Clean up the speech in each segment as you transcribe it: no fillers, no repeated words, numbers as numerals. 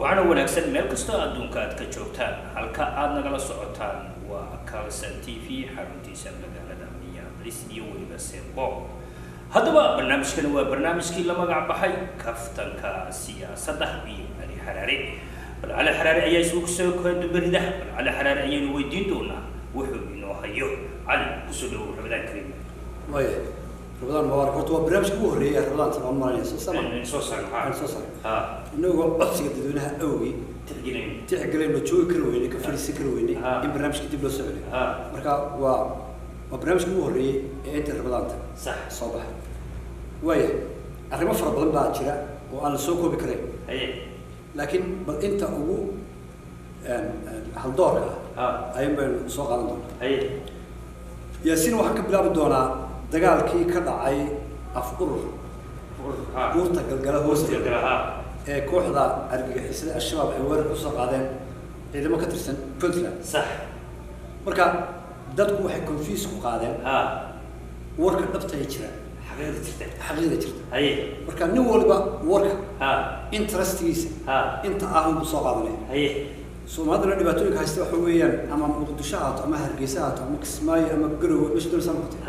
Waxaana wanaagsan meel kastoo adduunka aad ka joogtaan. Halka aad nagala socotaan waa Carlson TV, xaruntiisa magaalada Minneapolis iyo weliba St. Paul. Haddaba barnaamijkani waa barnaamijkii la magac baxay Kaftanka Siyaasadda iyo Cali Xaraare. Bal Cali Xaraare ayaa isugu soo dubarida. Bal Cali Xaraare ayaynu weydiin doonaa wuxuu inoo hayo. Cali, kusoo dhawow. Ramadaan kariim. Waaya, Ramadaan mubaarak. Horta waa barnaamijka ugu horreeyay Ramadaanta baan malanaya, soo sama? Soo saar. Aan soo saaray Ha. Inagoo codsiga dadweynaha awgii tixgelin tixgelayno, joogi kari weynay, ka fadhiisan kari weynay in barnaamijka dib loo soo celiyo. Marka waa barnaamijka ugu horreeyay ee inta Ramadaanta soo baxay. Waaya, arrimo fara badan baa jira oo aan la soo koobi karayn, laakiin bal inta ugu haldoorka ah ayuun baynu soo qaadan doonaa. Yaasiin, waxaan ka bilaabi doonaa dagaalkii ka dhacay Af Urur, buurta Galgala hoosteeda, ee kooxda argagixisada Al-Shabaab ay weerar kusoo qaadeen ciidamo ka tirsan Puntland. Marka dadku waxay confuse ku qaadeen warka dhabta ee jira, xaqiiqda jirta, xaqiiqda jirta. Marka nin waliba warka interest-giisa inta ah unbuu soo qaadanaya. Soomaalidana dhibaatooyinka haysta waxa weeyaan, ama Muqdisho ha haato, ama Hargeysa ha haato, ama Kismaayo, ama Garowe, meesha doonaysa ha noqotee,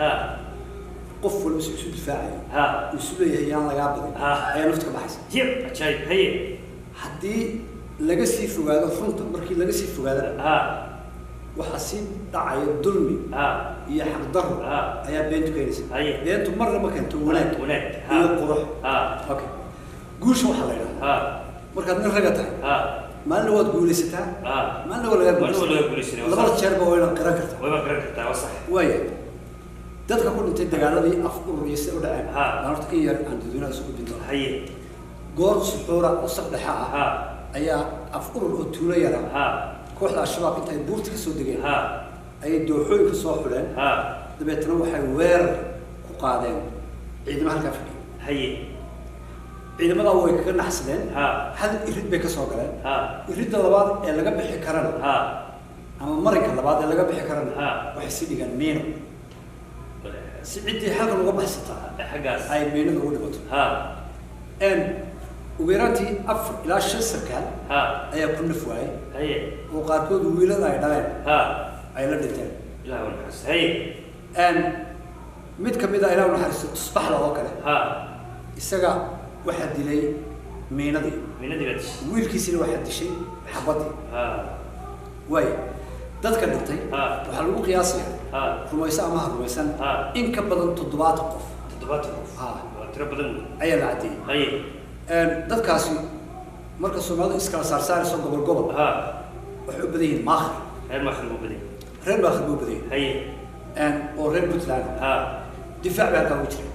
qof waliba si isu difaacayo, uu isu leeyahay yaan lagaa badin, ayaa nafta ka baxaysa. Yep, ajaayib. Haddii laga sii fogaado runta, markii laga sii fogaadana, waxaa sii dhacaya dulmi iyo xaqdarro ayaa beentu keenaysa. Beentu marna ma keento wanaag wanaag iyo qurux. Okay, guusha waxaa la yidhahdaa markaad nin raga tahay, maalina waad guulaysataa, maalina waa lagaa maalina waa lagaa guulaysanaya, waa labada sax. Jeerba waa inaad qiran kartaa. Wayba garan kartaa, waa sax. Waaya, dadka ku dhintay dagaaladii Af Urur iyo sida u dhaceen baan horta in yar aan dadweynaha isu gudbin doona. Goor suxuura oo saq dhexe ah ayaa Af Urur oo tuulo yara kooxda Al-Shabaab intay buurta ka soo degeen ayay dooxooyinka soo xuleen. Dabeetna waxay weerar ku qaadeen ciidamo halkaa fadhiyay. Ciidamadaa way kaga naxsadeen. Hal irid bay ka soo galeen. Iridda labaad ee laga bixi karana, ama marinka labaad ee laga bixi karana, waxay sii dhigaan miino si ciddii halkan uga baxsataa xaggaas ay miinada ugu dhimato. Ugu yaraantii 4 ilaa 5 sarkaal ayaa ku naf waayay, oo qaarkood wiilada ay dhaleen ay la dhinteen. Ilaah u naxariisto. Mid ka mid a, Ilaah u naxariisto, Tusbaxda oo kale, isaga waxaa dilay miinadii. Miinadii baa dishay. Wiilkiisina waxaa dishay xabadii. Waaya, dadka dhintay waxaa lagu qiyaasaya, rumayso ama ha rumaysan, in ka badan 70 qof. 70 qof? Waa tiro badan wey. Ayaa la caddeeyey. Dadkaasi marka Soomaalidu iskala saarsaarayso gobol gobol, waxay u badan yihiin Maakhir. Reer Maakhir buu badan. Reer Maakhir buu badan yahay oo reer Puntland. Difaac bay halkaa ugu jira.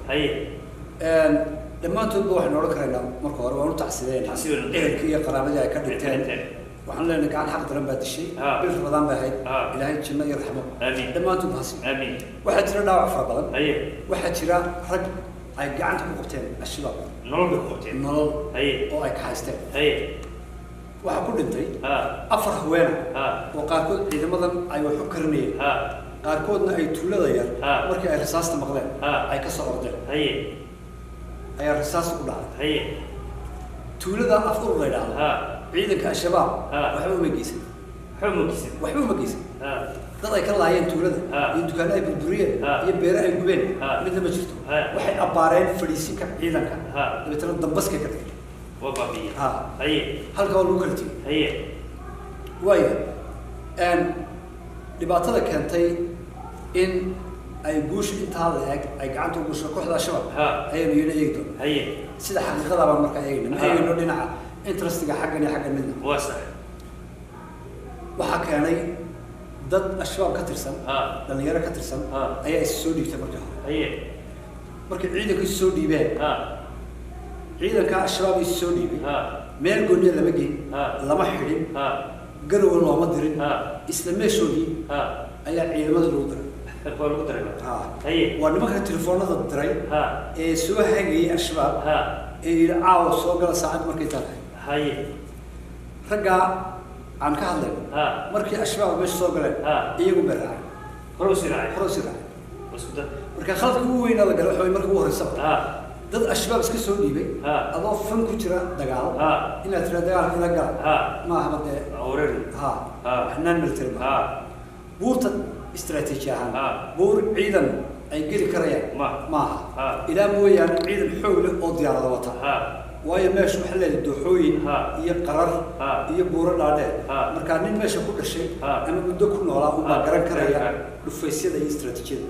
Dhammaantoodba waxaynu odhan karaynaa marka hore waan u tacsideen Tacsi baynu direen. Ehelkii iyo qaraabadii ay ka dhinteen. Dhinteen. Waxaan leenahay gacan xaq daran baa dishay. Bil Ramadaan bay ahayd. Ilaahay janno iyo raxmo Aamiin. dhammaantood ha siiyo. Aamiin. Waxaa jira dhaawac fara badan. Waxaa jira rag ay gacanta ku qabteen Al-Shabaab. Nolol bay ku qabteen. Nolol oo ay ka haysteen. Waxaa ku dhintay afar haweena oo qaarkood ciidamadan ay wax u karinayeen, qaarkoodna ay tuulada yar markii ay rasaasta maqleen ay ka soo ordeen ayaa rasaasta ku dhacday. Tuulada Af Urur la yidhaahdo, ciidanka Al-Shabaab waxba uma geysan. Waxba ma geysan. Waxba uma geysan. Dad ay ka laayeen tuulada iyo dukaano ay burburiyeen iyo beere ay gubeen midna ma jirto. Waxay abbaareen fadhiisinka ciidanka, dabeetana dambaskay ka dhigeen. Waa baabi'iyeen. Halka waa lagu kala tegey. Waaya, dhibaatada keentay in ay guusha intaa la eg ay gacanta u gasho kooxda Al-Shabaab ayaynu iyana eegi doona. Sida xaqiiqada baan markaa eegayna, ma eegayno dhinaca interest-iga xaggan iyo xaggan midna. Waa sax. Waxaa keenay dad Al-Shabaab ka tirsan, dhalinyaro ka tirsan ayaa is soo dhiibtay markii hore. Markay ciidanku is soo dhiibeen, ciidanka Al-Shabaab is soo dhiibay, meel gooniya lama geyn, lama xidhin, Garowe looma dirin. Isla meeshoodii ayaa ciidamada lagu diray. Waa lagu daray. Waa nimanka telefoonada diray ee soo hagayay Al-Shabaab ee yidhi caawa soo gala saacad markay tahay. Raggaa aan ka hadlayno, markii Al-Shabaab meesha soo galeen, iyagu bay raaceen. Hore usii raacay. Hore usii raacay. Waa isku dar. Marka khaladka ugu weynaa la galay waxa way marka ugu horreysaba Dad Al-Shabaab iska soo dhiibay adoo fan ku jira dagaal inaad tira dagaalka ila gala maaha dee hanaan military ma buurta istaraatiiji ahaan buur ciidan ay geli karayaan maaha ilaa mooyaane ciidan xoog leh oo diyaarada wata waayo meesha waxaa leedahay dooxooyin iyo qarar iyo buuro dhaadheer markaa nin meesha ku dhashay ama muddo ku noolaa unbaa garan karaya dhufaysyada iyo istaraatiijiyada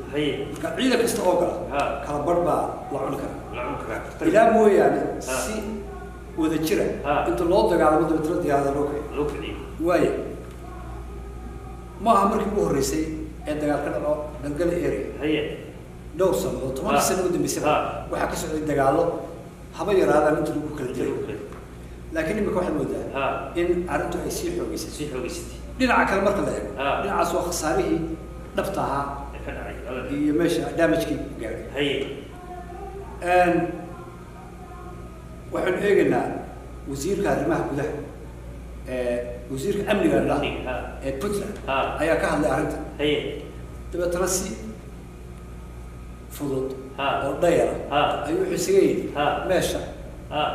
marka ciidan kasta oo gala kala barh baa la cuni karaa ilaa mooyaane si wada jira inta loo dagaalamo dabeetna diyaarada loo kiciyo waayo maaha markii ugu horreysay ee dagaal ka dhaco Galgala area dhowr sanadood 10 sano u dambeysay waxaa ka socday dagaallo haba yaraadaan inta lagu kala dilay laakiin imika waxaad moodaa in arrintu ay sii xoogeysatay dhinaca kale marka la eego dhinacaas waa khasaarihii dhabta ahaa iyo meesha damagekii gaadhay waxaanu eegaynaa wasiirka arrimaha gudaha wasiirka amniga la ee Puntland ayaa ka hadlay arrinta dabeetana si fudud oo dhayara ayuu wuxuu isaga yidhi meesha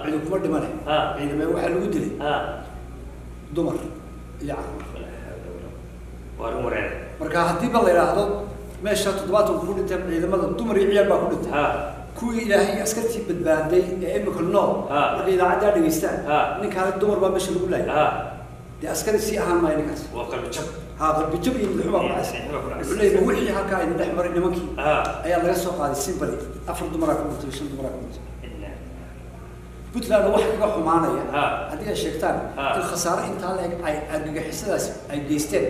cidi kuma dhimane ciidamee waxaa lagu dilay dumar iyo carruur marka haddiiba la yidhaahdo meesha 70 ku dhinteen ciidamada dumar iyo ciyaal baa ku dhintay kuwii ilaahay askartii badbaaday ee imika nool markay idaacaddaa dhegeystaan ninkaale dumar baa meesha lagu laayay dee askari sii ahaan maayo ninkaas qalbijab iyo madaxu baa ku dhacaysa wuxuu leeyahay wixii halkaa idin dhex maray nimankii ayaa laga soo qaaday simbali 4 dumaraa ku dhintay 5 dumaraa ku dhintay Puntland wax kaga xumaanaya haddii ay sheegtaan in khasaare intaa la eg ay argagixisadaas ay geysteen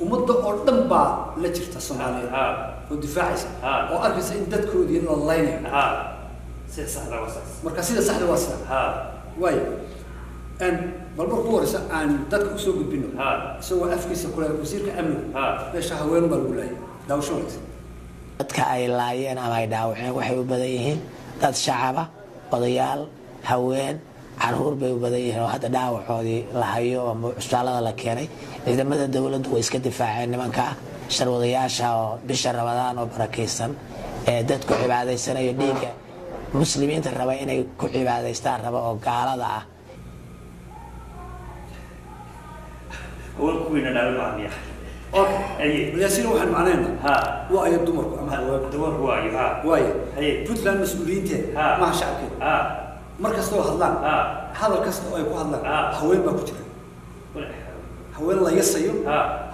ummadda oo dhan baa la jirta Soomaaliya oo difaacaysa oo arkaysa in dadkoodii la laynayo marka sida saxda waa sida waayo bal marka ugu horeysa aan dadka usoo gudbino isagoo afkiisa kule wasiirka amniga meesha haween baa lagu laayay daawasho wanaagsan dadka ay laayeen ama ay dhaawaceen waxay u badan yihiin dad shacaba odayaal haween caruur bay u badan yihiin oo hadda dhaawacoodii la hayo ama cusbitaalada la keenay ciidamada dowladdu way iska difaaceen nimanka sharwadayaasha oo bisha Ramadaan oo barakaysan ee dadku cibaadaysanayo dhiigga muslimiinta raba inay ku cibaadaystaan raba oo gaalada ah Yaasiin waxaan macnaynaa waa ay dumarku ama haweenku dumarku waayo waayo Puntland mas-uuliyiinteeda maaha shacabkeeda mar kasta oo hadlaan hadal kasta oo ay ku hadlaan haween baa ku jira haween la yasayo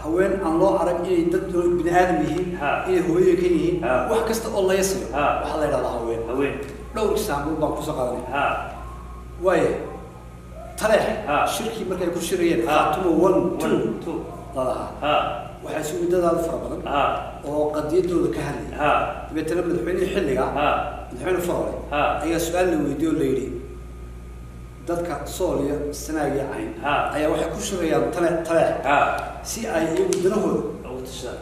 haween aan loo arag inay dad bini aadam yihiin inay hooyooyinka yihiin wax kasta oo la yasayo waxaa la yidhahdaa haween dhowr example baan kusoo qaadanay waayo taleex shirkii markay ku shirayeen Khaatumo 1 2 lalahaa waxaa isugu dadaal fara badan oo qadiyadooda ka hadlayay dabeetana madaxweynihii xilliga madaxweyne Farole ayaa su-aal la weydiiyey oo la yidhi dadka Sool iyo Sanaag iyo Cayn ayaa waxay ku shirayaan taleex si ay iyagu danahooda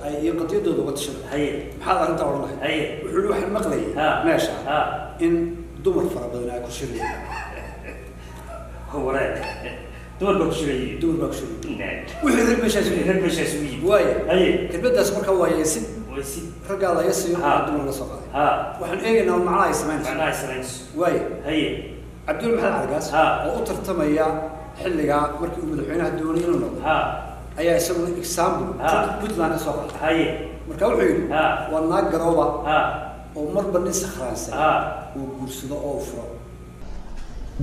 ay iyo qadiyadooda uga tashadaan maxaad arrintaa odhan lahayd wuxuu yihi waxaan maqlayay meesha in dumar fara badan ay ku shirayaan dumar baa ku shirayay wixii rag meeshaas u yimid waayo kelmaddaas marka waa yeesid raggaa la yasiyo oo dumar la soo qaaday waxaan eegaynaa macnaha ay samaynayso waayo Cabdul Maxamed Cargaas oo u tartamaya xilligaa markii uu madaxweynaha doonay inuu noqdo ayaa isaguna example Puntland ka soo qaaday marka wuxuu yidhi waa naag garooba oo marba nin sakhraansan uu guursado oo u furo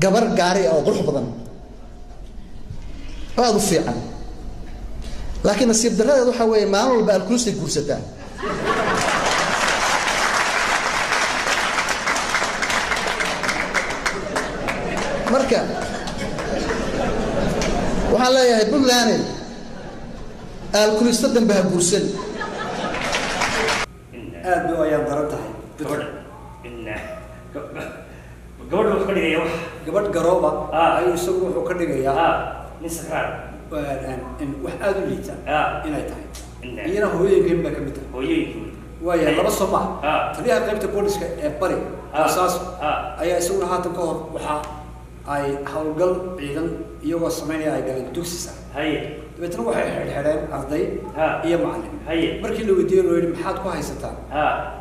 gabar gaari oo qurux badan aad u fiican laakiin nasiib darradeed waxa weeye maalin walba alkulisay guursataa marka waxaan leeyahay Puntland alkulista dambe ha guursan aad bay ayaan daran tahay gabadh wuxuu ka dhigayaa wax gabadh garooba ayuu isagu wuxuu ka dhigayaa nin sakraan wax aada u liita inay tahay iyana hooyooyinkeen baa ka mid tahay hooyooyinkii waaya laba soo maha taliyaha qaybta booliska ee bari Boosaaso ayaa isaguna haatan ka hor waxa ay howlgal ciidan iyagoo sameynaya ay galeen dugsi sare dabeetna waxay xidhxidheen arday iyo macallin markii la weydiiyey loo yidhi maxaad ku haysataan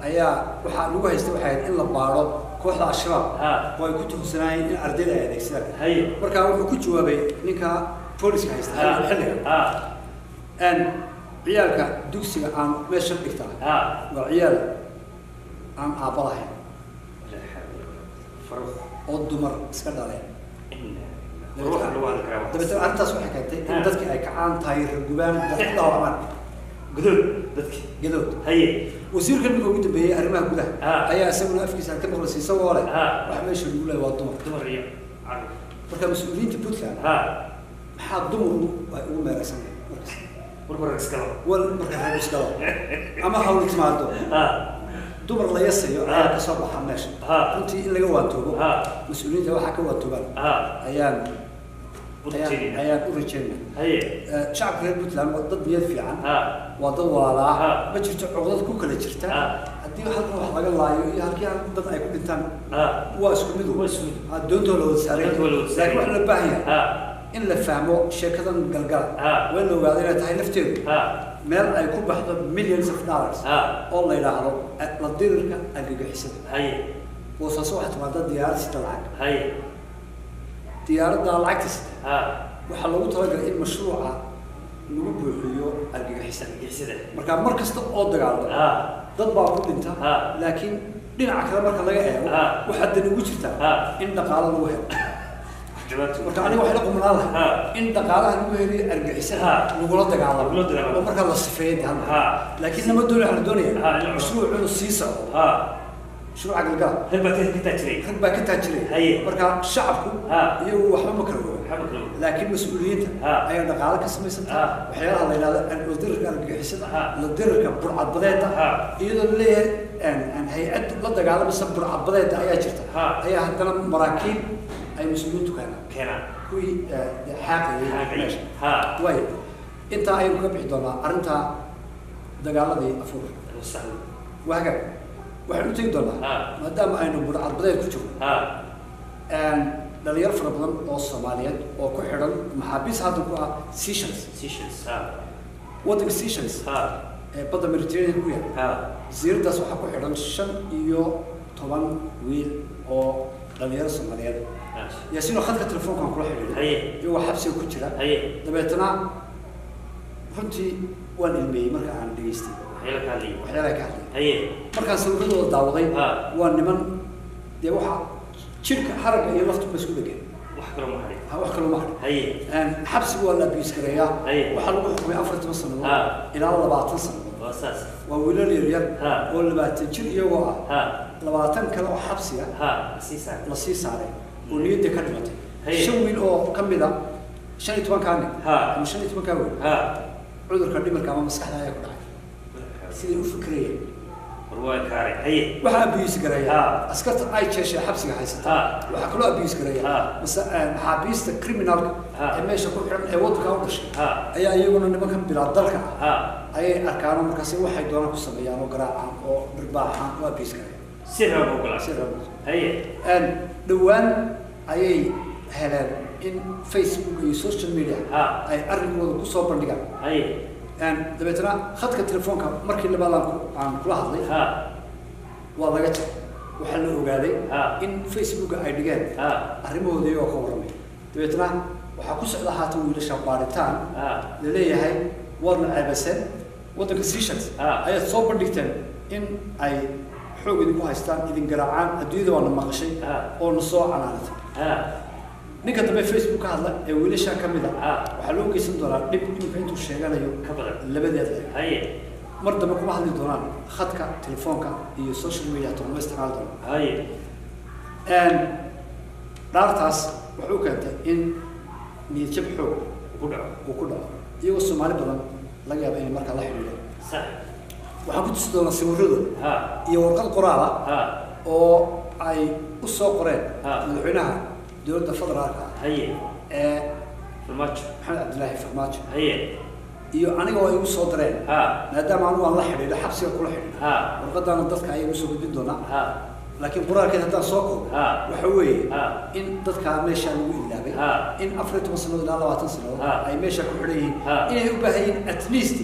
ayaa waxaa lagu haystay waxay ahayd in la baadho Kooxda Al-Shabaab oo ay ku tuhsanaayeen in ardayda ay adeegsadaan. Marka wuxuu ku jawaabay ninka booliska haysta xilliga ciyaalka dugsiga aan meesha dhigtaa waa ciyaal aan aabba lahayn oo dumar iska dhaleen. Dabeetana arrintaas waxay keentay in dadkii ay kacaan, taayir gubaan, dad ku dhaawacmaan. Gadood dadki. Gadood. Wasiirka ninka ugu dambeeyey arrimaha gudaha ayaa isaguna afkiisa ka maqlasay isagoo leh waxa meesha lagu leeyahay waa dumar. Dumar iyo carruur. Marka mas-uuliyiinta Puntland maxaa dumarku ay ugu meeraysanayaan markas? Marka rag iskalo. Wal marka rag iskalo ama hawl timaado, dumar la yasayo ayaa kasoo baxa meesha. Runtii in laga waantoobo, mas-uuliyiinta waxaa ka waantoobaan ayaan ayaan u rajeynaya. Shacabka reer Puntland waa dad niyad fiican, waa dad walaalaa, ma jirto cuqdad ku kala jirta. Haddii halkan wax laga laayo iyo halkii dad ay ku dhintaan, waa isku mid, doontoo la wada saaray. Laakiin waxa loo baahan yahay in la fahmo sheekadan Galgala. Waa in la ogaado inay tahay lafteedu meel ay ku baxdo millions of dollars oo la yidhaahdo la dirirka argagixisada. Boosaaso waxaa timaada diyaarad sita lacag. Diyaaraddaa lacagta sita waxaa loogu talagalay in mashruuca lagu buuxiyo argagixisada. Marka mar kasta oo dagaalamo dad baa ku dhinta, laakiin dhinaca kale marka laga eego waxaa dani ugu jirtaa in dhaqaalo lagu helo. Marka aniga waxay la qumanaan lahay in dhaqaalaha lagu heliyo argagixisada lagula dagaalamo oo markaa la sifeeyo de hal mar. Laakiin nama doonaya, waxaa la doonaya mashruuc inuu sii socdo, mashruuca Galgala. Rag baa ka taajiray. Rag baa ka taajiray. Marka shacabku iyagu waxba ma kala oga, laakiin mas-uuliyiinta ayaa dhaqaalo ka samaysanta waxyaalaha la yidhahdo la dirirka argagixisada, la dirirka burcadbadeeda, iyadoo la leeyahay hay-ad la dagaalamaysa burcadbadeeda ayaa jirta, ayaa haddana maraakiib ay mas-uuliyiintu keenaan kuwii xaaqayay meesha. Waayo, intaa ayaynu kaga bixi doonaa arrinta dagaaladii Afuur. Waa hagaag, waxaynu u tegi doonaa, maadaama aynu burcadbadeed ku jirno, dhalinyaro fara badan oo Soomaaliyeed oo ku xidhan maxaabiis hadda ku ah Seychelles, waddanka Seychelles ee badda Mediterranean ku yaal. Jasiiraddaas waxaa ku xidhan 15 wiil oo dhalinyaro Soomaaliyeed. Yaasiinoo khadka telefoonkaan kula xidhiidhay iyagoo xabsiga ku jira. Dabeetana runtii waan ilmeeyey marka aan dhegeystay waxyaalaha ka hadlay. Markaan sawiradooda daawaday, waa niman dee waxaa jirka haragga iyo laftu ba isku dhegan, wax kaloo ma hadhin. Xabsiga waa la abuse gareeyaa. Waxaa lagu xukumay 14 sanadood ilaa 20 sanadood. Waa wiilal yaryar oo 20 jir iyagoo ah 20 kale oo xabsiga la sii saaray oo niyadda ka dhimatay. Shan wiil oo ka mid a 15-kaa nin ama 15-kaa wiil cudurka dhimirka ama maskaxda ayaa ku dhacay siday u fikirayeen. Waxaa abuse gareeya askarta ay jeeshay xabsiga haysata. Waxaa kaloo abuse gareeya mase maxaabiista criminalka ee meesha ku xidhan ee waddanka u dhashay ayaa iyaguna nimankan bilaa dalka ah ayay arkaan oo markaasi waxay doonaan ku sameeyaan oo garaacaan oo dhirbaaxaan oo abuse gareeya. Si Dhowaan ayay heleen in Facebook iyo social media ay arrinkooda kusoo bandhigaan. Dabeetana khadka telefoonka markii labaad aan kula hadlay waa laga jaray. Waxaa la ogaaday in Facebooka ay dhigeen arrimahoodii oo ka warramay. Dabeetana waxaa ku socda haatan wiilasha baaritaan la leeyahay waadna ceebaseen, waddanka Seychelles ayaad soo bandhigteen in ay xoog idinku haystaan, idin garaacaan, adduunyada waana maqashay oo na soo canaanatay. Ninka dambe Facebook ka hadla ee wiilasha ka mid a waxaa loo geysan doonaa dhib iminka intuu sheeganayo labadeed leeg. Mar dambe kuma hadli doonaan khadka telefoonka iyo social media, toona ma isticmaali doonaan. Dhaartaas waxay u keentay in niyadjab xoog uu ku dhaco, iyagoo Soomaali badan laga yaaba inay markaa la xidhiidhaan. Waxaan ku tusi doonaa sawiradooda iyo warqad qoraala oo ay u soo qoreen madaxweynaha dowladda federaalka ee Maxamed Cabdilaahi Farmaajo iyo aniga oo ay igu soo dareen, maadaama anigu aan la xidhiidho, xabsiga kula xidhiidho. Warqadaana dadka ayay usoo gudbin doonaa, laakiin qoraalkeed haddaan soo koobo waxa weeye in dadkaa meeshaa lagu ilaabay, in 14 sanadood ilaa 20 sanadood ay meeshaa ku xidhan yihiin, inay u baahan yihiin at least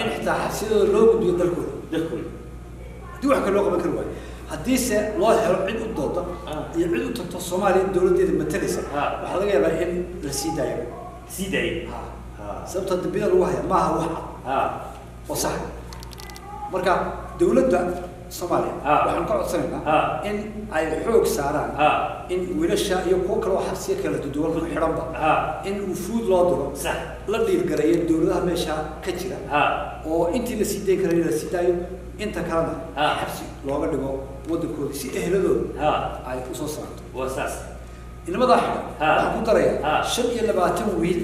in xitaa xabsiyadooda loo gudbiyo dalkooda haddii wax kale loo qaban kari waayo. Haddiise loo helo cid u dooda iyo cid u tagto Soomaaliya dowladdeeda matalaysa, waxaa laga yaabaa in la sii daayo. Sii daayo. Sababta dambiyada lagu haya maaha wax cad oo sax. Marka dowladda Soomaaliya waxaan ka codsanaynaa in ay xoog saaraan in wiilasha iyo kuwo kale oo xabsiya kala duwan ku xidhanba in wufuud loo diro, la dhiirgareeyo dowladaha meesha ka jira, oo intii la sii dayn karayo la sii daayo, inta kalena xabsi looga dhigo waddankooda si ehladooda ay usoo saarto. Waa saas. Inamadaa xidhan waxaan ku darayaa 25 wiil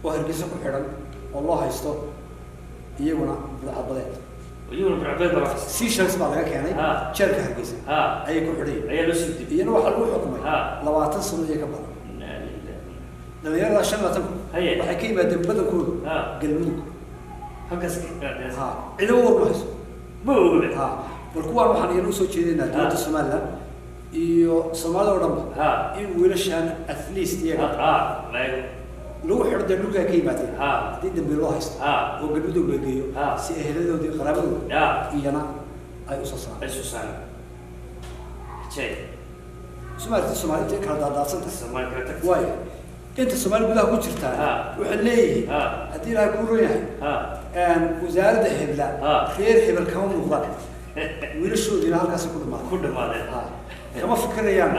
oo Hargeysa ku xidhan oo loo haysto iyaguna budcadbadeed. Iyaguna budcadbadeed baa loo haysta. Seychelles baa laga keenay jeelka Hargeysa ayay ku xidhan yihiin. Ayaa loo sii dibiyey. Iyana waxaa lagu xukumay 20 sano iyo ka badan. Dhalinyarada 25 waxay ka yimaadeen badankoodu Galmudug. Halkaas cidaba war ma hayso. Ma oga. Bal kuwaan waxaan iyana usoo jeedinaa dowladda Somaliland iyo Soomaalida oo dhanba in wiilashaan at least iyaga lagu xidho dee dhulka ay ka yimaadeen haddii dambi loo haysto oo Galmudug la geeyo si eheladoodii qaraabadooda iyana ay usoo saaraan. Ay soo saaraan. Soomaalida Soomaalida kala daadaadsan tahay. Soomaali kala tagtay. Waayo inta Soomaali gudaha ku jirtaa waxay leeyihiin haddii Ilaahay kuu roon yahay wasaaradda hebla reer hebel kama muuqdaan, wiilashoodiina halkaasi ku dhamaadeen. Ku dhamaadeen. Kama fikirayaan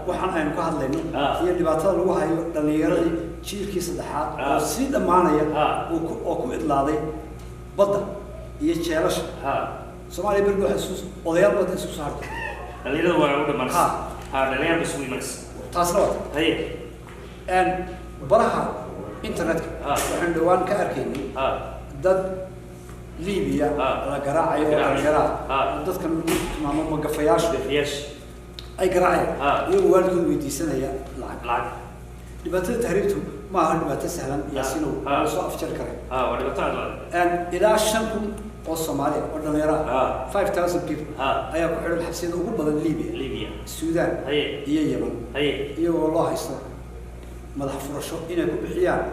waxaan aynu ka hadlayno iyo dhibaatada lagu hayo dhalinyaradii jiilkii saddexaad oo sii dhammaanaya oo ku idlaaday badda iyo jeelasha. Soomaaliya bergi waxay isu odayaal badda isku soo hartay. Dhalinyarada waa ugu dhamaanaysa. Dhalinyarada isugu imanaysa. Taasna waa. Baraha internetka waxaan dhawaan ka arkaynay dad Liibiya la garaacayo oo dhalinyaraha oo dadkan lagu tilmaamo magafayaashu ay garaacayaan iyagoo waalidkood weydiisanaya lacag. Dhibaatada tahriibtu ma aha dhibaato sahlan, Yaasinow, oo soo afjari karay. Waa dhibaato aad u adag. Ilaa 5,000 oo Soomaali oo dhalinyaro ah, 5,000 people ayaa ku xidhan xabsiyada ugu badan Liibiya, Suudaan iyo Yemen, iyagoo loo haysto madax furasho inay ku bixiyaan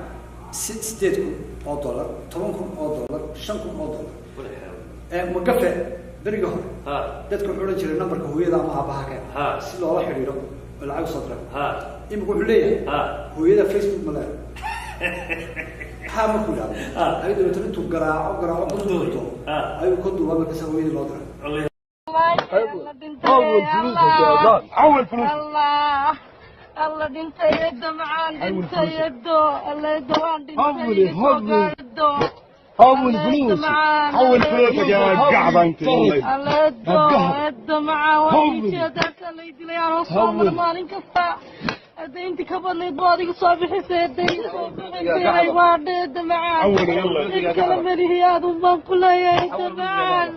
$8,000, $10,000, $5,000. Magafe beriga hore dadka wuxuu odhan jiray nambarka hooyada ama aabaha keen si loola xidhiidho oo lacag usoo dira. Imika wuxuu leeyahay hooyada Facebook ma leedahay? Ha markuu yidhahdo ayuu dabeetana intuu garaaco garaaco ku duubto ayuu ka duubaa, markaasa hooyadii loo diray. أول فلوس. الله الله dhintay eedo macaan, dhintay eedo, alla eedo waan dhintay. حولي حولي حول فلوس، حول فلوسك يا قعبة انت والله. Alla eedo, eedo macaan, waan jeedaa lay dilay anoo soo mara maalin kasta. Hadda inti ka badnayd baa adiga soo bixisay, eedda ii soo bixisay, waa dha eedo macaan. Cid kale melihi, aadun baan ku leeyahay eedo macaan.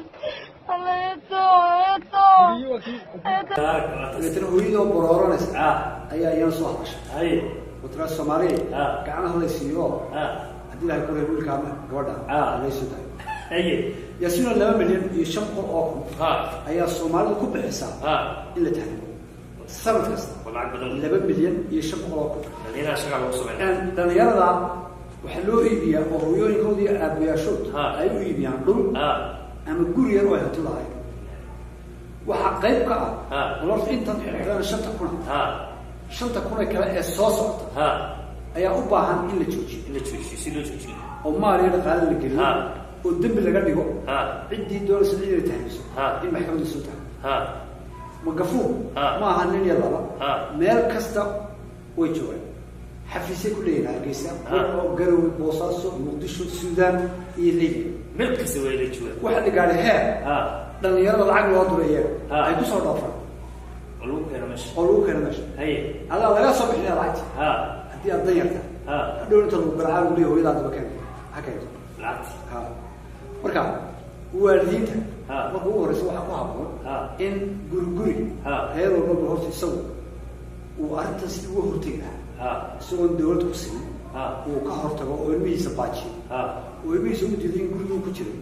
Alla eedo, eedo, eedo. Dabeetana hooyadoo borooranaysa ayaa iyana soo hadashay oo tiraa Soomaaliya gacanaha lay siiyo haddii Ilaahay ku reer wiilka ama gabadha laysoo daayo. Yaasiino, 2,500,000 ayaa Soomaalidu ku bixisaa in la tahriibo sanad kasta. 2,500,000. Dhalinyarada shaqa lagu sameynaya. Dhalinyarada waxaa loo iibiyaa oo hooyooyinkooda iyo aabayaashood ay u iibiyaan dhul ama guri yar oo ay hanti lahayn. Waxaa qayb ka ah horta intan xidhan 5,000, 5,000 ee kale ee soo socota ayaa u baahan in la joojiyo, In la joojiyo, si loo joojiyo oo maal iyo dhaqaale la geliyo oo dembi laga dhigo ciddii doonaysa cid inay tahriibso in maxkamaddu soo tago. Magafuur ma aha nin iyo laba, meel kasta way joogaan, xafiisay ku leeyihin Hargeysa, Burco, Garowe, Boosaaso, Muqdisho, Suudaan iyo Libiya. Meel kasta way la joogaan. Waxaa la gaadhay heer dhalinyarada lacag loo diro iyaga ay ku soo dhoofaan oo lagu keeno meesha, oo lagu keeno meesha. Adaa lagaa soo bixinaya lacagti haddii aad dan yarta hadhow inta lagu garacaa lagu leeyahay hooyadaa daba keento ha keento lacagti. Marka waalidiinta marka ugu horeysa waxaa ku habboon in guri guri reer walbaba horta isagu uu arrintan sidii uga hortegi lahaa, isagoon dawlad ku simin uu ka hortago oo ilmihiisa baajiyo oo ilmihiisa u diido in guriguu ku jiray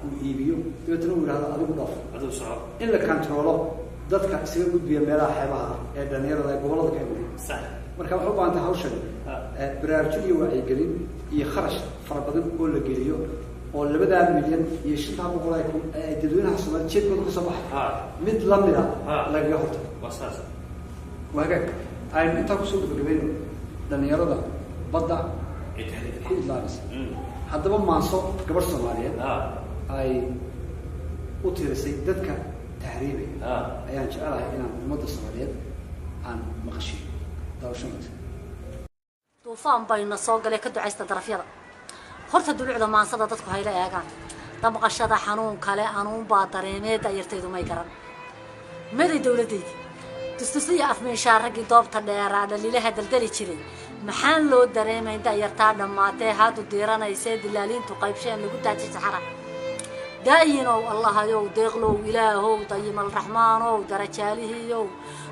uu iibiyo, dabeetana uu yidhahdo adigu dhoof. Adigu soco. In la kantaroolo dadka isaga gudbiya meelaha xeebaha ee dhalinyarada ee gobollada ka imanaya. Marka waxay u baahan tahay hawshan baraarujin iyo wacyigelin iyo kharash fara badan oo la geliyo Oo 2,500,000 ay dadweynaha Soomaaliya jeebkooda ka soo baxay mid la mid ah lagaga hortago. Waa saas. Waa hagaag. Aynu intaa kusoo gabagabayno dhalinyarada badda ku idlaanaysa. Haddaba maanso gabadh Soomaaliyeed ay u tirisay dadka tahriibaya ayaan jecelahay inaan ummadda Soomaaliyeed aan maqashiyo. Daawasho wanaagsan. Duufaan bayna soo galay, ka ducaysta darafyada. Horta dulucda maansada dadku hayla eegaan. Damqashada xanuun kale anuunbaa dareemee, da'yartaydu may garan. Maday dowladaydi tustusliya afmeeshaa raggii doobta dheeraa dhaliilaha daldali jiray? Maxaan loo dareemayn da'yartaa dhammaatee haadu diiranaysee dilaaliintu qaybsheen lagu daajay saxara? Daayinow, Allahayow, deeqlow, Ilaahow, dayimal raxmaanow, darajaalihiiyow,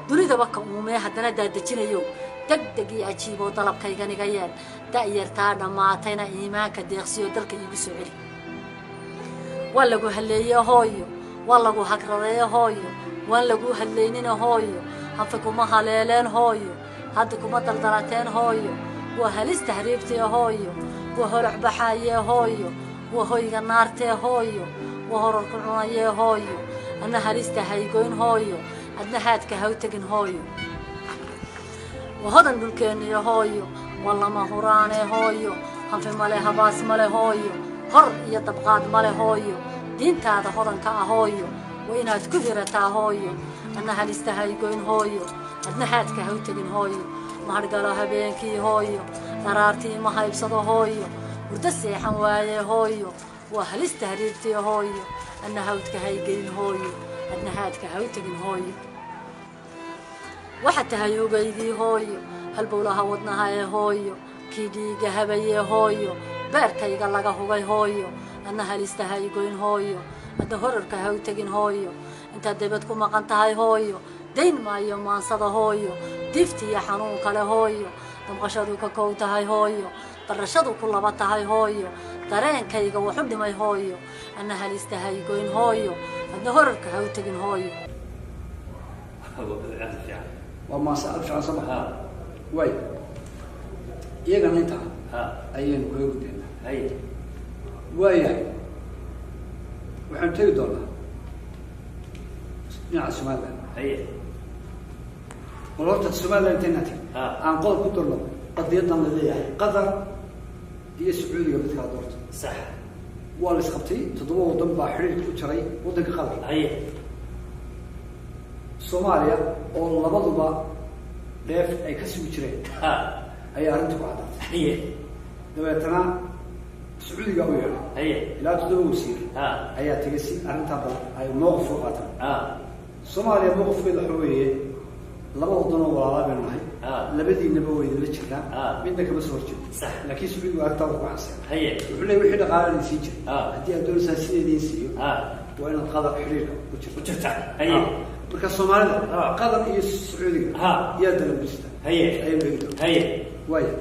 dunidaba ka uumee haddana daadejinayow, deg deg ii ajiiboo dalabkayganiga yeel. Da'yartaa dhammaatayna iimaanka deeqsiyo, dalka iigu soo celi. Waa lagu halleeye hooyo, waa lagu hagradeeye hooyo, waan lagu hadlaynina hooyo. Hanfi kuma haleeleen hooyo, hadda kuma daldalateen hooyo. Waa halis tahriibtee hooyo, waa holac baxaayee hooyo, waa hoyga naartee hooyo, waa horarku cunayee hooyo. Adna halista haygoyn hooyo, adna haadka haw tegin hooyo. Waa hodan dhulkeenniyo hooyo, waa lama huraanee hooyo. Hanfi male, habaas male hooyo, hor iyo dabqaad male hooyo. Diintaada hodanka ah hooyo waa inaad ku hirataa hooyo. Adna halista haygoyn hooyo, adna haadka haw tegin hooyo. Mahadhgalo habeenkii hooyo, daraartii ma haybsado hooyo, hurdo seexan waaye hooyo. Waa halis tahriibtii hooyo, adna hawdka haygelin hooyo, adna haadka haw tegin hooyo. Waxaad tahay ogaygii hooyo, halbowlaha wadnaha ee hooyo, kii dhiiga habayee hooyo, beerkayga laga hugay hooyo. Adna halista haygoyn hooyo, adna horarka haw tegin hooyo. Intaad debad ku maqan tahay hooyo, dayn maayo maansada hooyo. Diftiyo xanuun kale hooyo, damqashadu ka kow tahay hooyo, darashadu ku laba tahay hooyo, dareenkayga waxu dhimay hooyo. Adna halista haygoyn hooyo, adna horarka haw tegin hooyo. Waa aad u fiican. Waa maanso aad u fiican, soo maha? Waay, iyagana intaa ayaynu kaga gudbaynaa. Waayahay, waxaanu tegi doonaa dhinaca Somaliland. Bal horta Somaliland intaynaa tegi, aan qodob ku darno qadiyadan la leeyahay Qatar iyo Sacuudiga mid kala doorto. Waa la isqabtay, 7 waddan baa xiriirka u jaray waddanka Qatar. Soomaaliya oo labaduba dheef ay ka sugi jireen ayaa arrinta ku caddaatay. Dabeetana Sacuudiga u yeedhay ilaa 7 wasiir ayaa tegay si arrintaa bal ay mowqif u qaataan. Soomaaliya mowqifkeeda waxa weeye: laba waddan oo walaalaa baynu nahay, labadiinaba way idinla jirnaa, midna kama soo horjeedo. Laakiin Sacuudigu arrintaa waa ku xaseen. Wuxuu leeyahy wixii dhaqaala idin siin jiray, haddii aad doonaysaa sida idiin siiyo, waa inaad Qatar xiriirka ku jirto. U jirta. Marka Soomaalida Qatar iyo Sacuudiga yaa dala gujista ayaynu eegi doonaa. Waaya,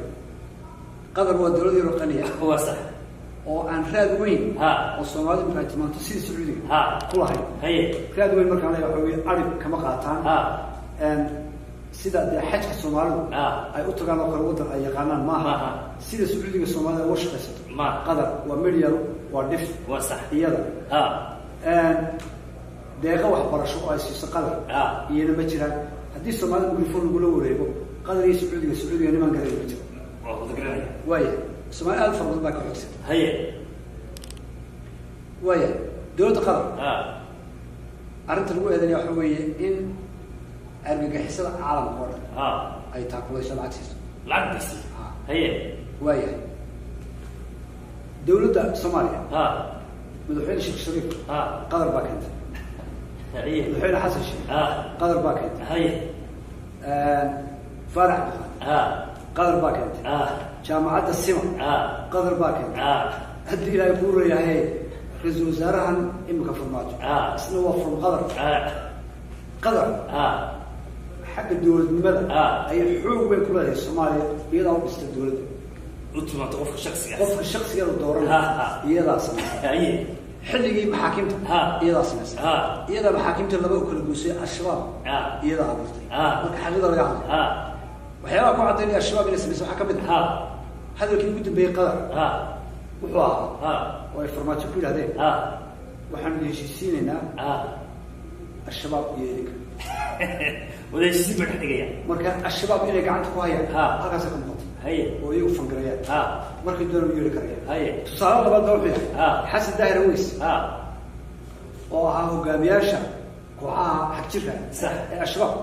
Qatar waa dowlad yaro qaniya Waa sax. oo aan raad weyn oo Soomaalida marka ay tilmaanto sidii Sacuudiga ku lahayn. Raad weyn markaan leeyahay waxa weeye arib kama qaataan. Sida dee xajka Soomaalidu ay u tagaan oo kale waddan ay yaqaanaan maaha. Maaha. Sida Sacuudiga Soomaalida uga shaqaysato Ma. Qatar waa milyar, waa dhif Waa sax. iyada. Deeqa waxbarasho oo ay siiso Qatar iyana ma jiraan. Haddii Soomaalida mikrofon lagula wareego Qatar iyo Sacuudiga, Sacuudiga niman garan ma jiro. Waa wada garanaya. Waaya, Soomaali aad u fara badan baa ka xogsan. Waaya, dowladda Qatar arrinta lagu eedanaya waxa weeye in argagixisada caalamka oo dhan ay taakulayso, lacag siiso. Lacag bisi. Waayahay, dowladda Soomaaliya, madaxweyne Sheekh Shariif Qatar baa keentay. Madaxweyne Xasan Sheekh Qatar baa keentay. Faarax Buqaad Qatar baa keentay. Jaamacadda Sima Qatar baa keentay. Haddii Ilaahay kuu reeyahay, ra-iisul wasaarahan imika Farmaajo isna waa from Qatar. Qatar xagga dowladnimada ayay xoog weyn ku leedahay Soomaaliya, iyadaa u dhistay dowladda. U timaado qofka shaksiga. Qofka shaksigeeda dooranaya iyadaa samaysay. Xilligii maxaakiimta iyadaa samaysay. Iyadaa maxaakiimta laba u kala goysay, Al-Shabaab iyadaa abuurtay. Marka xaqiiqda laga hadlo, waxyaabaha ku caddaynaya Al-Shabaab inay samaysay waxaa ka mid ah hadalkii ugu dambeeyey Qatar. Wuxuu ahaa oo ay Farmaajo ku yidhahdeen waxaanu heshiisiinaynaa Al-Shabaab iyo idinka. Wada heshiisiin baa dhex dhigaya. Marka Al-Shabaab inay gacanta ku hayaan halkaasa ka muuqata oo iyagu fangarayaan markay doonaan u yeeri karayaan. Tusaale labaad baa wuxuu yahay Xasan Daahir Aweys oo ahaa hogaamiyaasha kooxaha xagjirka ee Al-Shabaab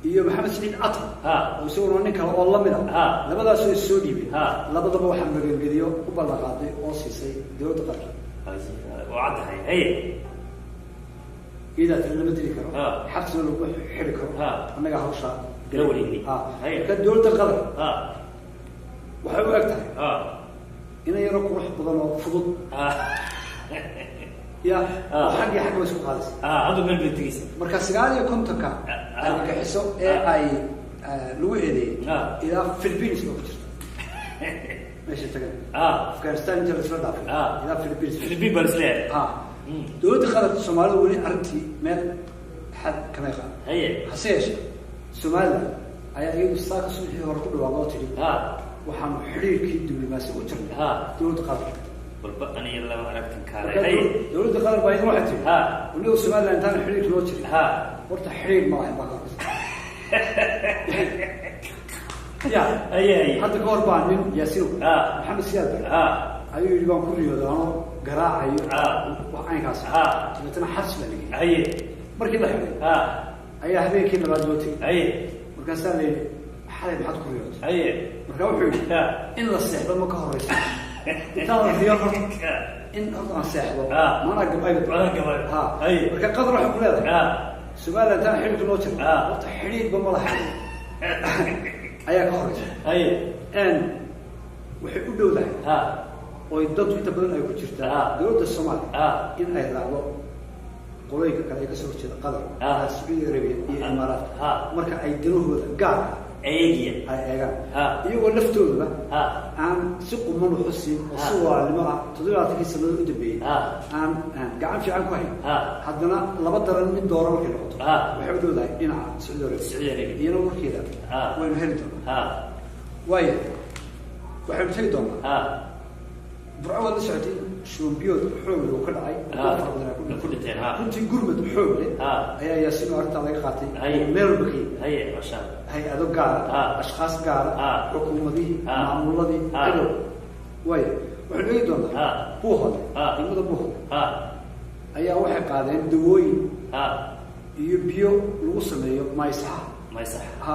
iyo Maxamed Siciid Atar oo isaguna nin kale oo lamid ah, labadaasoo is soo dhiibay, labadaba waxaa magangeliyo u ballan qaaday oo siisay dowladda qaranka. Oo caddahay. Haye. Iyadaa tiri lama dili karo, xabsina lagu xidhi karo, annagaa hawshaa la wareegnay. Marka dowladda Qatar waxay u eg tahay inay yaro qurux badan oo fudud ya oo xaggii xagga ba isku qaadaysa. Hadda meel bay tegeysa. Marka 59-ka argagixiso ee ay lagu eedeeyey ilaa Philippines ba ku jirta meesha tagan, Afghanistan inta laisla dhaafay ilaa Philippines. Philippines baa laisleeyahay. Dowladda Qatar Soomaalida weli arrintii meel xad kamay qaadan. Hase yeeshee Somaliland ayaa iyadu saaka subaxii hore ku dhawaaqay oo tidhi waxaanu xidhiirkii diblomaasi u jirnay dowladda Qatar. Walba aniga lama aragtan kaale. Dowladda Qatar baa iyaduna waxay tihi weliba Somaliland intaan xidhiirka loo jirin horta xidhiir ma lahayn baa ka horeysa. Ya hadda ka hor baa nin Yaasiin Maxamed Siyaad Bare ayuu yidhi baan ku riyooday anoo garaacayo wax caynkaas, dabeetana xabsi baa la geeyey. Markii la xidhay ayaa habeenkii labaad loo tegey, markaasaa la yidhi xalay maxaad ku riyootay? Markaa wuxuu yidhi in la seexdo ma ka horeyso, intaan la riyo horta in horta aan seexdo maanaa gabay. Marka Qatar waxay ku leedahay Somaliland intaan xidhiirka loo jiro horta xidhiirba ma lahayn ayaa ka horeysa. Waxay u dhowdahay oo dadku inta badan ay ku jirtaa dowladda Soomaaliya in ay raacdo qolooyinka kale ee kasoo horjeeda Qatar, Sacuudi Arabia iyo Imaaraadka marka ay danahooda gaarka eegiya ay eegaan, iyagoo laftoodaba aan si quman u xusin oo si walaalnimo ah 27-kii sanadood u dambeeyey aan gacan fiican ku hayn, haddana laba daran mid doora markay noqoto waxay u dhowdahay dhinaca Sacuudi Arabia, iyana warkeeda waynu heli doonaa. Waayo waxaynu tegi doonaa Burco. Waad la socotay shuumbiyood xoog leh uu ka dhacay, fara badan ku dhinteen. Runtii gurmad xoog leh ayaa Yaasiin oo arrintaa laga qaatay meel walba ka yimi, hay-ado gaara, ashkhaas gaara, xukuumadihii, maamuladii cidow. Waayo waxaynu eegi doonaa Buuhode, degmada Buuhode ayaa waxay qaadeen dawooyin iyo biyo lagu sameeyo maysaxa maysaxa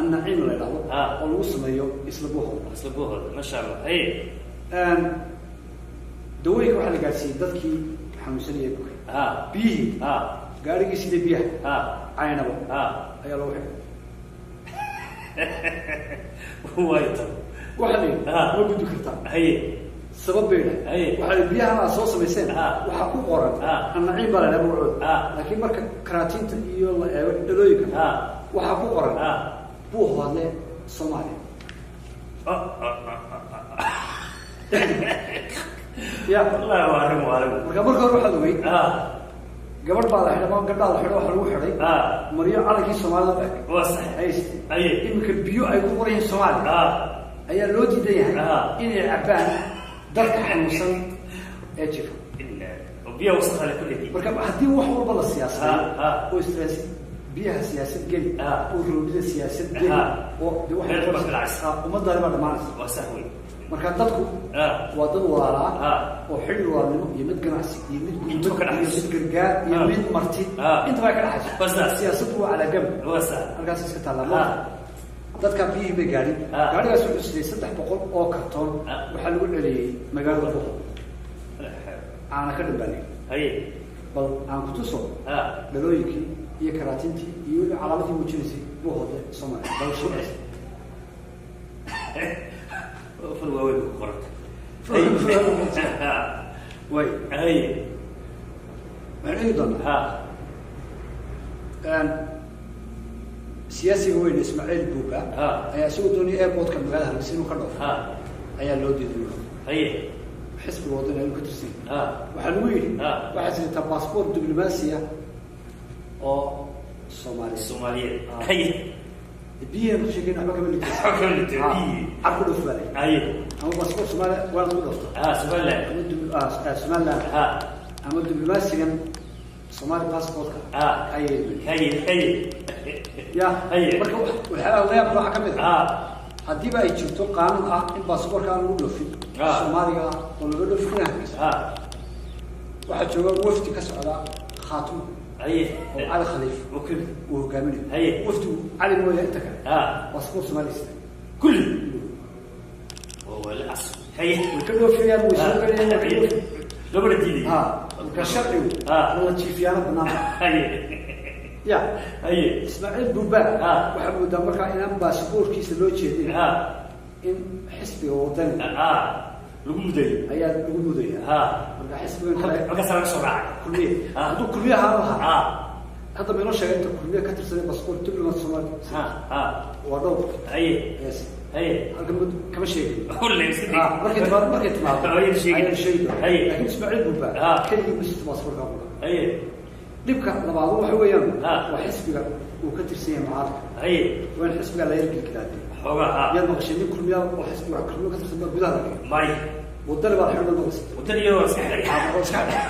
annaciim la idhahdo oo lagu sameeyo isla Buuhode. Isla Buuhode, masha Allah. Dawooyinka waxaa la gaadsiiyey dadkii xanuunsanayay bukay. Biyihii gaarigii sidai biyaha Caynabo ayaa lagu xidhay. Waxaa la yidhi ma gudbi kartaa, sabab bay dhahay, waxaa la biyahan aad soo samayseen waxaa ku qoran annaciim baa la dhaha magacooda, laakiin marka karaatiinta iyo la eego dhalooyinka waxaa ku qoran Buuhoodle Soomaaliya. Ya wallahi waa arrin waalig. Marka marka hore waxaad ogeyd gabadh baa la xidhay ama gabdhaa la xidho, waxaa lagu xidhay maryo calankii Soomaalida u eg. Waa sax. Ay iminka biyo ay ku qoran yihiin Soomaaliya ayaa loo diidan yahay inay cabbaan dadka xanuunsan ee jifa. Biyaha wasakha la kulli. Marka haddii wax walba la siyaasadeeyo oo istraas biyaha siyaasad geli oo roobida siyaasad geli oo de waxa ummadaani baa dhamaanaysa. Waa sax wey. Marka dadku waa dad walaala ah oo xilli walaalnimo iyo mid ganacsi iyo mid gurmad iyo mid gargaar iyo mid marti intaba ay ka dhaxayso. Siyaasaddu waa calaa gam halkaas iska taallaa. Dadka biyihii bay gaadhin, gaadhigaas wuxuu siiyey 300 oo kartoon, waxaa lagu celiyey magaalada Buuhood caana ka dhanbaalay. Bal aan ku tuso dhalooyinkii iyo karaatintii iyo weliba calaamadii muujinaysay Buuhoodle Soomaaliya dalashadaas. Fal waaweyn ku qoranta. Way waxaynu eegi doonaa siyaasiga weyn Ismaaciil Buuba ayaa isagoo doonaya airportka magaalada Hargeysa inuu ka dhoofo ayaa loo diiday inuu dhoofo. Xisbiga waddan ayuu ka tirsan yahay. Waxaa lagu yidhi waxaad sidataa baasboort diblomaasiya oo Soomaaliyeed. Soomaaliyeed. Biyaha ku sheegeen waxba kama liidato. Waxba kama liidato, biyihii. Cad ku dhoof baa la yidhi. Haye. Ama baasaboor Soomaaliya waana ku dhoofta. Ha, Somaliland. Ama Somaliland. Ha. Ama diblomaasigan Soomaali passportka. Ha. Ka yeelin. Haye, haye. Ya. Haye. Marka waxyaalaha la yaab waxaa ka mid ah. Ha. Haddiiba ay jirto qaanuun ah in baasaboorka aan lagu dhoofin Soomaaliga oo laga dhoofin karin Hargeysa. Ha. Waxaa jooga wafdi ka socda Khaatumo. Haye. Oo Cali Khaliif Okay. uu hogaaminayo. Haye. Wafdigu Cali mooye inta kale. Ha. Baasaboor Soomaali sita. Kulli. Oo wala as. Haye. Way ka dhoofayaan, way soo galayaan, way ka dhoofayaan. Labada diiday. Ha. Marka sharcigu wala jiifiyaano banaanka. Haye. Ya. Haye. Ismaaciil Buubaa waxaa moodaa markaa inaan baasaboorkiisa loo jeedin. Ha. In xisbiga wadani Ha. Lagu mudayo. Ayaa lagu mudaya. Ha. Marka xisbigan kale Markaas laga soo raacay. Kulmiye. Ha. Hadduu kulmiye ahaan lahaa. Ha. Hadda ma inoo sheegay inta kulmiye ka tirsaday baasaboor diblomaat Soomaali. Ha. Ha. Waa dhowr. Haye. Yes. Haye. Halkan kama sheegin. Kulle iska dhig. Ha, markay timaado, markay timaado. Ayaan sheegin. Ayaan sheegi doonaa. Haye. Laakiin Ismaaciil Buubaa Ha. keligii ma sito baasaboorka qura. Haye. Dhibka labaad waxa weeyaan Ha. waa xisbiga uu ka tirsan yahay mucaaradka. Haye. Waa in xisbiga la yargilgilaadey. Xoogaa, ha. Yaad maqashay nin kulmiya oo xisbiga wax kulmiyo ka tirsan baa gudaha la dhigay. May. Wadani baa xidhan maqashay. Wadani iyadoo la iska xidhay. Ha, waa iska xidhay.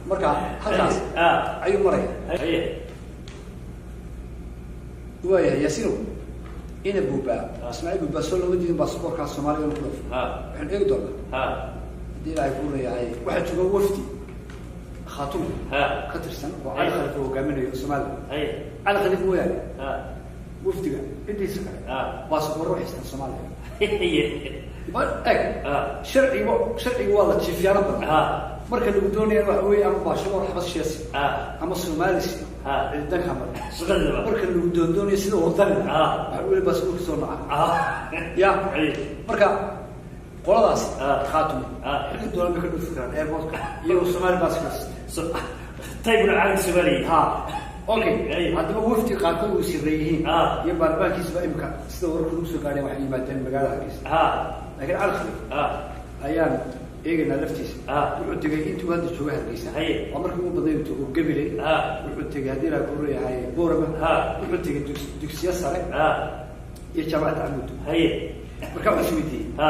Marka halkaas Ha. ayuu maraya. Haye. Waayahay Yaasiinow, ina Buubaa, Ismaaciil Buubaa soo lama diidin baasaboorkaas Soomaaliga inuu ku dhoofo. Ha. Waxaan eegi doonaa. Ha. Haddii Ilaahay kuu leeyahay, waxaa jooga wafdi Khaatumo Ha. ka tirsan oo Cali Khaliif uu hogaaminayo Soomaaliya. Haye. Cali Khaliif mooyaane Ha. wafdiga intiisa kale Ha. baasaboorro waxay haystaan Soomaaliya. Haye. Ma eg Ha. sharcigu waa la jiifyaano badan. Ha. Marka lagu doonaya waxa weeye ama baasaboor xabashiyaasi Ha. ama Soomaalisi Ha. ciidanka mara. Shaqadaba. Marka lagu doondoonayo sida wadanina Ha. waxa weeye baasaboorka soo noca. Ha. Ya. Haye. Marka qoladaas Ha. Khaatumo Ha. xilli doolan bay ka dhoofi karaan airportka iyagoo Soomaali baasaboor. So, taybuna caalamka Soomaaliya. Ha. Okay. Haye. Haddaba wafdi qaarkood uu sirray yihiin Ha. iyo baarlamaankiisaba imika sida wararka lagu soo gaadhay waxay yimaadeen magaalada Hargeysa. Ha. Laakiin Cali Khaliif Ha. ayaan eegaynaa laftiisa. Ha. Wuxuu tegey intuu hadda jooga Hargeysa. Haye. Waa markii ugu badnayd uu tago Gabiley. Ha. Wuxuu tegey haddii la ku leeyahay Boorama. Ha. Wuxuu tegey dugsiyo sare Ha. iyo jaamacadda Camuud. Haye. Marka wuxuu isweydiiyey Ha.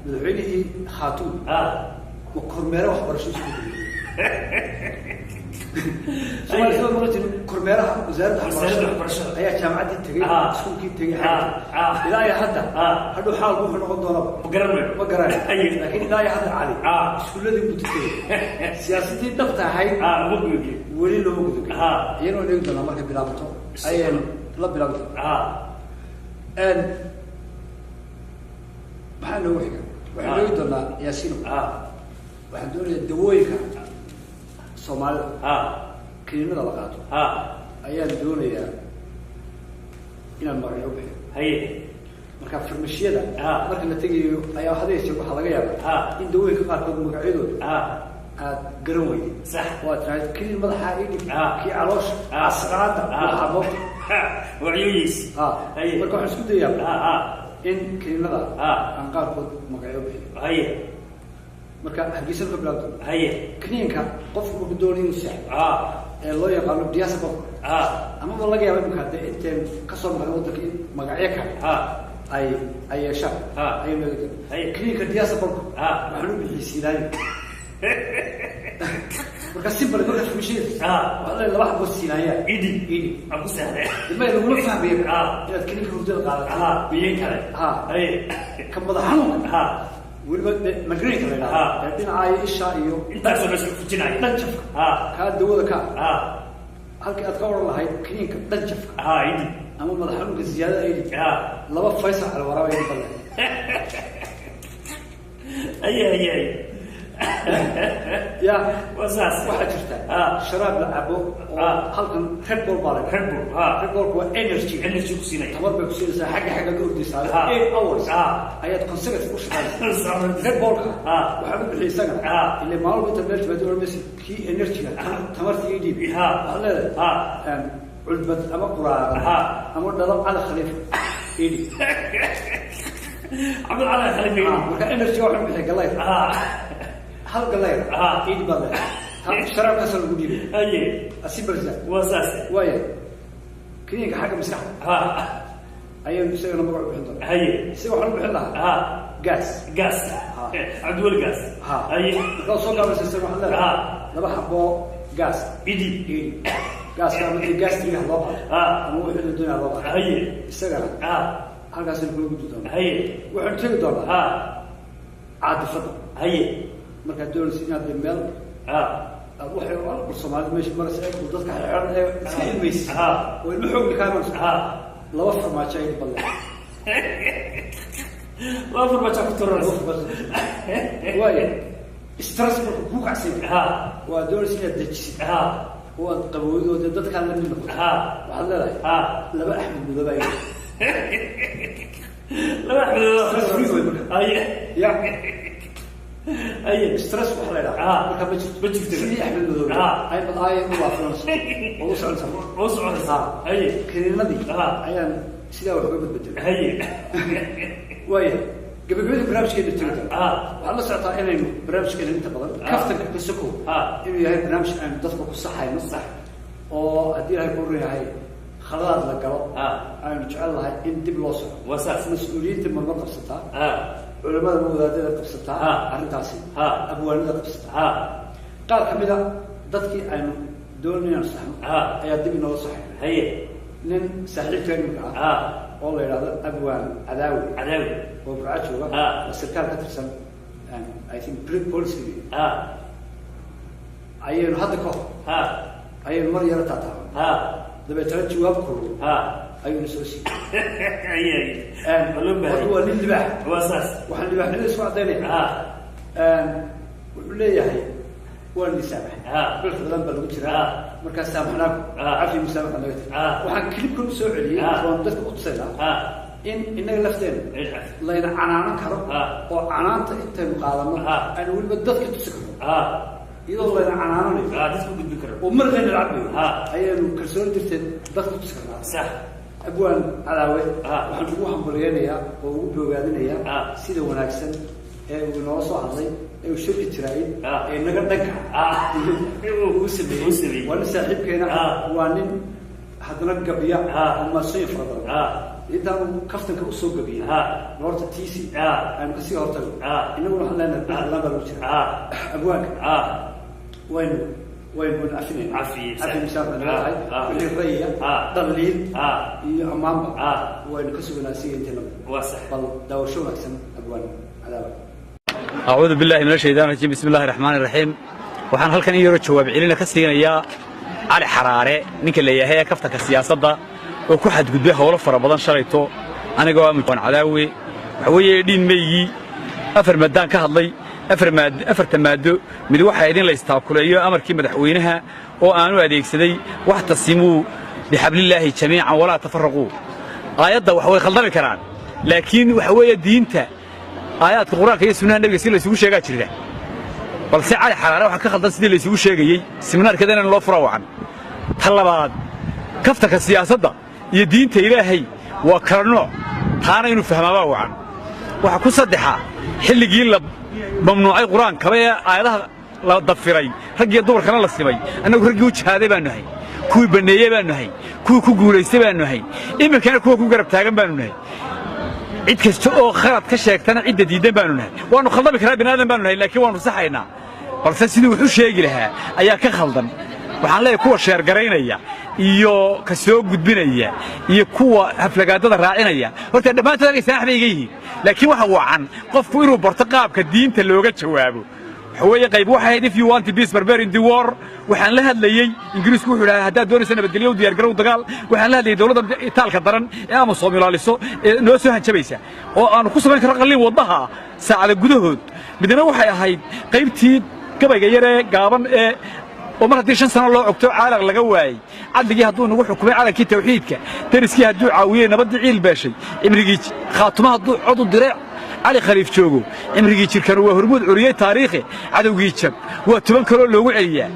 madaxweynihii Khaatumo Ha. ma kormeere waxbarasho isku dayay. Soomaali sida maqli jirin kormeeraha wasaaradda Wasaaradda waxbarashada waxbarashada. ayaa jaamacaddii tegey, Ha. iskuulkii tegey, Ha. xagga Ha. ilaa iyo hadda Ha. hadhow xaalku wuxuu noqon doonaba Ma garan mayo. ma garanayo. Haye. Laakiin ilaa iyo hadda Cali Ha. iskuulladii buu tegey, siyaasadii dhabta ahayd Ha, lama gudubin. weli looma gudubin. Ha. Iyana waan eegi doonaa markay bilaabato ayaynu la bilaabi doonaa. Ha. Maxaa noogu xiga? Waxaan Ha. eegi doonaa Yaasiino. Ha. Waxaan doonayaa dawooyinka Soomaalida Ha. kiniinada la qaato Ha. ayaan doonayaa inaan magacyo bixiyo. Haye. Marka farmashiyada Ha. marka la tegayo ayaa had iyo jeer waxaa laga yaabaa Ha. in dawooyinka qaarkood magacyadooda Ha. aad garan weyday. Sax. Waa tiraahdo kiniin madaxa ii dhig, Ha. kii caloosha, Ha. asqaada, Ha. waxaa moogta. Ha. Wacyooyiis. Ha. Haye. Marka waxaan isku dayayaa Ha. Ha. in kiniinada Ha. aan qaarkood magacyo bixiyo. Haye. Marka Hargeysa ka bilaabto. Haye. Kiniinka qofku markuu doonayo inuu seexdo Ha. ee loo yaqaano diazepam Ha. amaba laga yaabo imika haddee inteen ka soo maqlay waddanka in magacyo kale Ha. ay yeeshaan. Ha. Ayuu leeyahay. Haye. Kiniinka diazepamka Ha. waxaan u bixiyey Siilaanyo. Marka simple marka farmashiyada Ha. waxaa leeyahay laba xabo Siilaanya. Idi. Idi. Aan ku seexday. Ilmaha lagula fahmayo Ha. inaad kiniinka hurdada qaadato. Ha. Biyo kale. Ha. Haye. Ka madax xanuunka. Ha. Weliba migraine-ka la yidhaahdo. Ha. Ee dhinaca iyo isha iyo Intaasoo meesha fujinaya. dhanjafka. Ha. Kaa dawada ka. Ha. Halkii aad ka oran lahayd kiniinka dhanjafka Ha. Idi. ama madax xanuunka ziyaadada idi. Ha. Laba Faysal cali waraaba idi balle. Haye, haye, haye. Ya. Waa saas. Waxaa jirta Ha. sharaab la cabo oo Ha. halkan Red Bull baa la yidhaahdaa. Red Bull, ha. Red Bullku waa energy. Energy ku siinaya. Tamar bay ku siinaysaa, xagga xagga ka ordaysaa. Ha. 8 hours Ha. ayaad consecutive u shaqaynaysaa. Sax. Red Bullka Ha. waxaa u bixiyay isagana. Ha. Ilaa maalin walba intaad meel timaado oran maysid, kii energy-ga, tamarta ii dhiib. Ha. Waxaad leedahay, Ha. culbad ama quraarad Ha. ama dhalo Cali Khaliif ii dhiib. Cabdul Cali Khaliif. Ha. Marka energy-ga waxaa u bixiyay galayr. Ha. Hal galayr Ha. ii dhiib baad leedahay. Sharaabkaas lagu dhiibay. Haye. Asi barza. Waa saas. Waaya. Kiniinka xagga maskaxda ayaynu isagana magac u bixin doonaa. Isaga waxaan u bixin lahaa Gaas. Gaas. Cabdiweli Gaas. Ha. Markaa soo gaabaysa, isaga waxaad leedahay laba xaboo gaas idi idi gaaska ama dee gastriga ha loo qaato ama wixii la doonaya loo qaato. Isagana halkaasaynu kaga gudbi doonaa. Waxaanu tegi doonaa caadifada. Markaad doonaysa inaad dee meel aad waxay bal Soomaalida meesha maraysa ee dadka xeran ee iska ilmaysid oo ilmo xoogli kaa imanayso, laba farmaajo ay balle. Laba farmaajo ku turanaysa. Waaya, stress markuu kuu kacsan yahay waa doonaysa inaad dejisid oo aad qabowdo oo dee dadkaa la mid noqoto, waxaad leedahay laba Axmed Mudaba. Laba Axmed. Stress free way marka. Ya. Stress waxa la idhaha markaa ma jirto. Ma jirto. Sidii Axmed Madoobe ay bal aaya u laafinayso oo u soconaysa. Oo soconaysa. Kiniinadii ayaan sidaa wax uga badbedelay. Waaya, gabagabadii barnaamijkeena tegi doona. Waxaad la socotaa inaynu barnaamijkeena inta badan kaftanka ka sokow inuu yahay barnaamij aynu dadka ku saxayno, oo haddii Ilahay ku run yahay khaladaad la galo aynu jecel lahay in dib loo soco. Waa saas. Mas-uuliyiinta marmar qabsataa, culimada ma wadaadada qabsataa, arrintaasi abwaanada qabsataa. Qaar ka mid a dadkii aynu doonay inaanu saxno ayaa dib inoola soxay. Nin saaxiibkeen imika ah oo la yidhahdo Abwaan Cadaawi Cadaawi oo Burca jooga, oo sarkaal ka tirsan, I think police, ayaynu hadda ka hor ayaynu mar yaro taataaban, dabeetana jawaab kulul ayuuna soo siiyey. Waa loo baahay. Horta waa nin libaax. Waa saas. Waxaan libaaxnimada isku caddaynaya, wuxuu leeyahay waan idin saamaxay, bil badan baa lagu jiraa, markaa saamaxnaaku cafi musaamaxa naga tagi. Waxaan clipkan u soo celiyey oon dadka u tusaynaa in innaga lafteena layna canaanan karo oo canaanta intaynu qaadano aynu weliba dadka tusi karno iyadoo layna canaananayo Dadka gudbin karo oo mar layna lacbayo ayaynu kalsooni darteed dadka tusi karnaa. Abwaan Cadaawe waxaan ugu hambalyeynayaa oo ugu bogaadinayaa sida wanaagsan ee uu inoola soo hadlay ee uu shirki jiraayey ee naga dhanka uu sameeyey. Uu sameeyey. Waa nin saaxiibkeena, waa nin haddana gabiya oo maasooyin fara badan intaanu kaftanka usoo gabiyey. Horta tiisi aynu kasii hortago. Innaguna waxaan leenahay bil badan baa lagu jira, abwaanka waynu cafinayna. Cafiye. Cafi misaal naga tahay wixii rayiya, dhaliil iyo ammaanba waynu ka suganaa siga intii lamid. Waa sax. Bal daawasho wanaagsan, Abwaan Cadaawa. أعوذ بالله من الشيطان الرجيم، بسم الله الرحمن الرحيم. Waxaan halkan in yaroo jawaab celina ka siinayaa Cali Xaraare, ninka la yahay ee kaftanka siyaasadda oo ku xadgudbay howlo fara badan shalayto. Aniga waa Mujan Cadaawe. Waxa weeye 18 Maygii afar maadaan ka hadlay, afar maad, afarta maado mid waxaa idin la istaakuleeyo amarkii madaxweynaha oo aanu adeegsaday واعتصموا بحبل الله جميعا ولا تفرقوا. Aayadda wax way khaldami karaan, laakiin waxa weeye diinta aayaadka Qur-aanka iyo sunnaha Nebiga si la isugu sheegaa jirta, balse Cali Xaraare waxaa ka khaldan sidii la isugu sheegayey. Siminaarkeeda inaan loo fura wacan. Ta labaad, kaftanka siyaasadda iyo diinta Ilaahay waa kala nooc, taana inuu fahmaabaa wacan. Waxaa ku saddexa, xilligii la mamnuucay Qur-aankaba ee aayadaha la dafiray, raggiyo dumarkana la simay, annagu raggii u jihaaday baanu nahay, kuwii banneeyey baanu nahay, kuwii ku guulaystay baanu nahay, iminkana kuwa ku garab taagan baanu nahay. Cid kasta oo khalad ka sheegtana cidda diiddan baanu nahay. Waannu khaldami karaa, bini aadan baanu nahay, laakiin waannu saxaynaa, balse sidii wax u sheegi lahaa ayaa ka khaldan. Waxaan leeyahay kuwa share-garaynaya iyo ka soo gudbinaya iyo kuwa haflagaadada raacinaya, horta dhammaantood aniga saax bay iga yihiin, laakiin waxa wacan qofku inuu barto qaabka diinta looga jawaabo. Waxa weeye qayb waxay ahayd "If you want peace, prepare in the war." Waxaan la hadlayey, Ingiriisku wuxuu dhahay haddaad doonayso nabadgelyo, u diyaargarow dagaal. Waxaan la hadlayay dowladda itaalka daran ee ama ilaaliso ee noo soo hanjabaysa oo aanu ku samayn karno qalliin wadnaha saacada gudahood. Midna waxay ahayd qaybtii gabayga yar ee gaaban ee oo mar haddii 5 sano loo cogto caalaq laga waayey, cadligii hadduu nagu xukumay calankii tawxiidka, deriskii hadduu caawiyey nabaddii ciil beeshay, cimrigii Khaatuma hadduu cod u diray Cali Khaliif joogo, cimrigii jirkanu waa hormuud curiyey taariikhi, cadowgii jab waa 10 kaloo loogu celiyaa.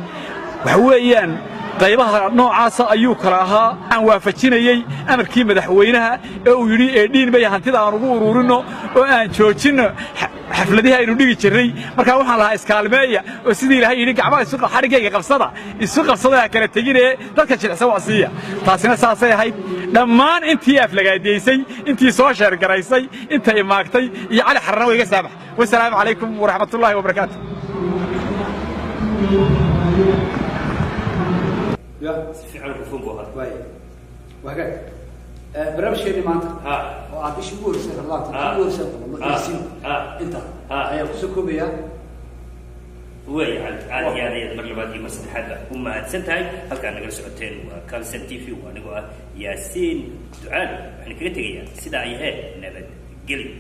Waxa weeyaan qaybaha noocaasa ayuu kala ahaa. Aan waafajinayey amarkii madaxweynaha ee uu yidhi 18 May hantida aan ugu ururinno oo aan joojinno. Xafladihii aynu dhigi jirnay markaa waxaan lahaa iskaalmeeya oo sidii Ilaahay yidhi gacmaha isu xadhiggayga qabsada, isu qabsada, ha kala teginee dadka jilicsan wax siiya. Taasina saasay ahayd. Dhammaan intii aflagaadiyeysay, intii soo sheergaraysay, inta imaagtay iyo Cali Xarana wa iga saamax. Wasalaamu calaykum waraxmatullaahi wabarakaatu. Ya. Si fiican hufan buu ahaa. Waaya, waa hagaag. Barnaamijkeennii maanta oo aad bishii ugu horreysay Ramadaanka ugu horreysay qabanno Yaasiin inta ayaan kusoo koobayaa. Way aad iyo aad ayaad mar labaad iyo mar saddexaadba u mahadsan tahay. Halkaa nagala socoteen waa Calson TV, waa anigoo ah Yaasiin Ducaal. Waxaan kaga tegayaa sidaa iyo hee nabadgelyo.